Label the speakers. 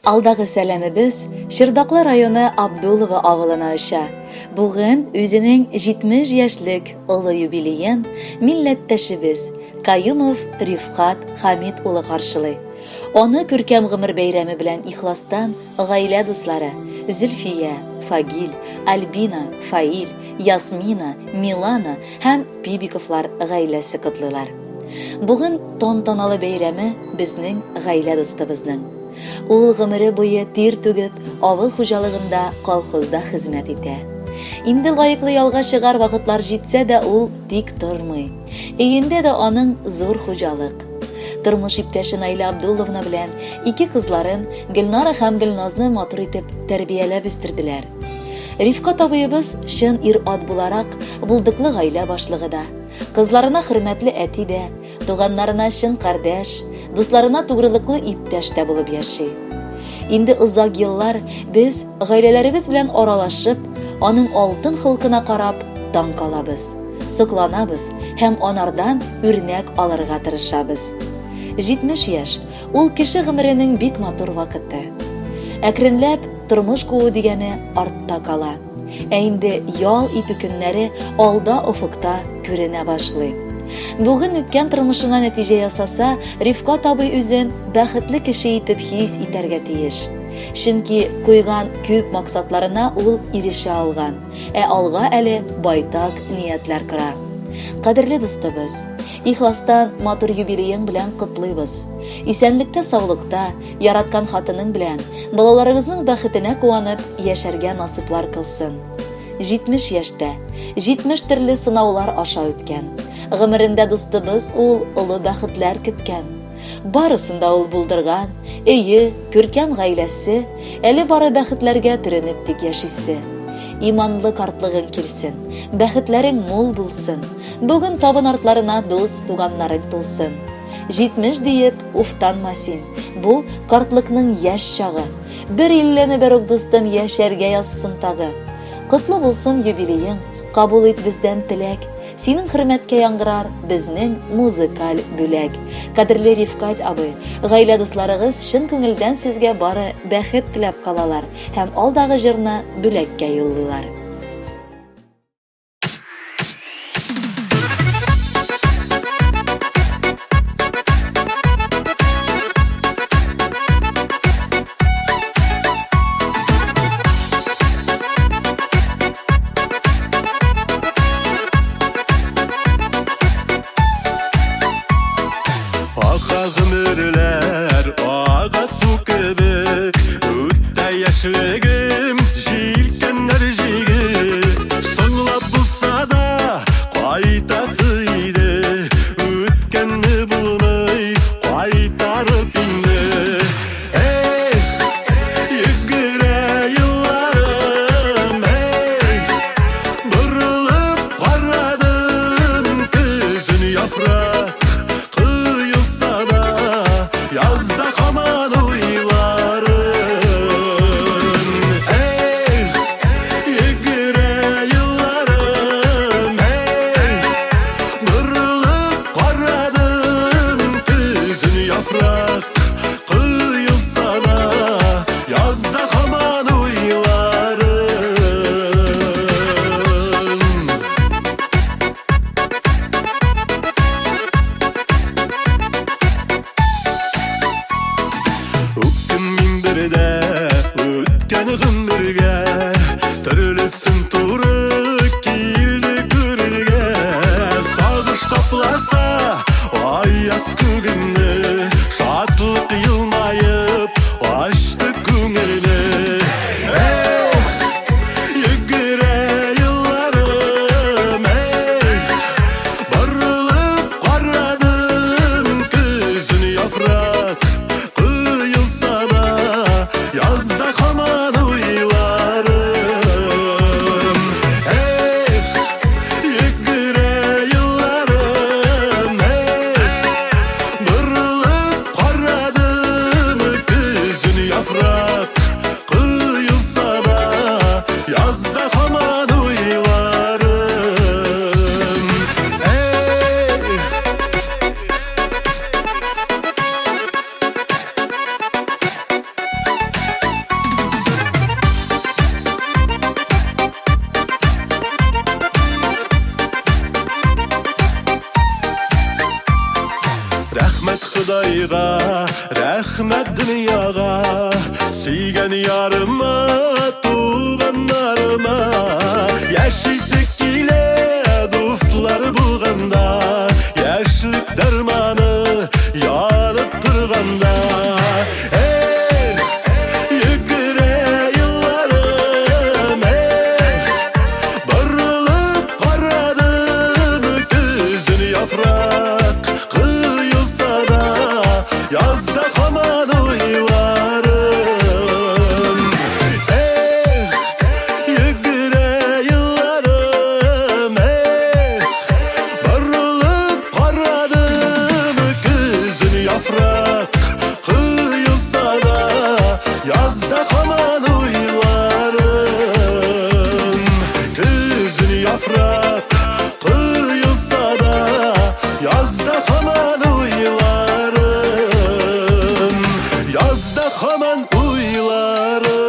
Speaker 1: Алдагы сәламебез Чырдаклы районы Абдулово авылына оча. Бүген үзенең 70 яшьлек олы юбилеен милләттәшебез Каюмов Рифкат Хамит улы каршылый. Аны күркәм гомер бәйрәме белән ихластан гаилә дуслары Зөлфия, Фагил, Альбина, Фаил, Ясмина, Милана һәм Бибиковлар гаиләсе котлыйлар. Бүген тантаналы бәйрәме безнең гаилә дустыбызның. Ул гомере буе тир түгеп, авыл хуҗалыгында, колхозда хезмәт итә. Инде лаеклы ялга чыгар вакытлар җитсә дә ул тик тормый. Өендә дә аның зур хуҗалык. Тормыш иптәше Наилә Абдулловна белән ике кызларын Гөлнара һәм Гөлназны матур итеп тәрбияләп үстерделәр. Рифкат абыебыз чын ир-ат буларак, булдыклы гаилә башлыгы да, кызларына хөрмәтле әти дә, туганнарына чын кардәш, дусларына тугрылыклы иптәш тә булып яши. Инде озак еллар без гаиләләребез белән аралашып, аның алтын холкына карап таң калабыз. Сокланабыз һәм анардан үрнәк алырга тырышабыз. 70 яшь, ул кеше гомеренең бик матур вакыты. Әкренләп тормыш куу дигәне артта кала. Ә инде ял итү көннәре алда офыкта күренә башлый. Бүген үткән тормышына нәтиҗә ясаса, Рифкат абый үзен бәхетле кеше итеп хис итәргә тиеш. Чөнки куйган күп максатларына ул ирешә алган. Ә алга әле байтак ниятләр кора. Кадерле дустыбыз, ихластан матур юбилеең белән котлыйбыз. Исәнлектә, саулыкта, яраткан хатының белән, балаларыгызның бәхетенә куанып яшәргә насыйплар кылсын. 70 яшьтә, 70 төрле сынаулар аша үткән. Гомерендә дустыбыз ул олы бәхетләр көткән. Барысын да ул булдырган, өе, күркәм гаиләсе, әле бары бәхетләргә төренеп тик яшисе. Иманлы картлыгың килсен, бәхетләрең мул булсын. Бүген табын артларына дус, туганнарың тулсын. 70 диеп, уфтанма син. Бу картлыкның яшь чагы. Бер иллене бер үк дустым яшәргә язсын тагы. Котлы булсын юбилеең, кабул ит бездән теләк. Синең хөрмәткә яңгырар безнең музыкаль бүләк. Кадерле Рифкать абый, гаилә дусларыгыз чын күңелдән сезгә бары бәхет теләп калалар һәм алдагы җырны бүләккә юллыйлар.
Speaker 2: Ага гомерләр, ага су кебек, үтә яшьлегем, җилкәннәр җигеп. Соңлап булса да, кайтасы иде, үткәнне булмый, кайтарып инде. Эх, йөгерә елларым, эх, борылып карадым, көзен яфрак коелса да, язда һаман уйларым. Эх, йөгерә елларым, эх, борылып карадым, көзен яфрак Коелса да, язда һаман уйларым. Үкенмим бер дә үткән гомергә, төрлесен туры килде күрергә. Сагыш капласа аяз күгемне, шатлык елмаеп ачты күңелне. Эх, йөгерә елларым, эх, борылып карадым, көзен яфрак коелса да, язда һаман уйларым. Эх, йөгерә елларым, эх, борылып карадым, көзен яфрак коелса да, язда һаман уйларым. Эх! Ходайга, рәхмәт дөньяга, сөйгән ярыма, туганнарыма. Яшисе килә, дуслар булганда, яшьлек дәрманы янып торганда. Эх, йөгерә елларым, эх, борылып карадым, көзен яфрак коелса да, язда һаман уйларым. Эх, йөгерә елларым, эх, борылып карадым, көзен яфрак коелса да, язда һаман уйларым. Көзен яфрак коелса да, язда һаман уйларым. Язда һаман уйларым.